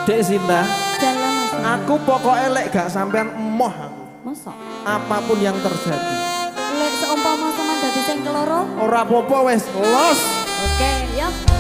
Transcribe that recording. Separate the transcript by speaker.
Speaker 1: Dek Sinta,
Speaker 2: Jalan, Mas.
Speaker 1: Aku pokoknya lek gak sampean emoh aku.
Speaker 2: Masa?
Speaker 1: Apapun yang terjadi.
Speaker 2: Lek seumpama sama dadi sing keloro?
Speaker 1: Ora apa-apa wes, los.
Speaker 2: Oke, yuk.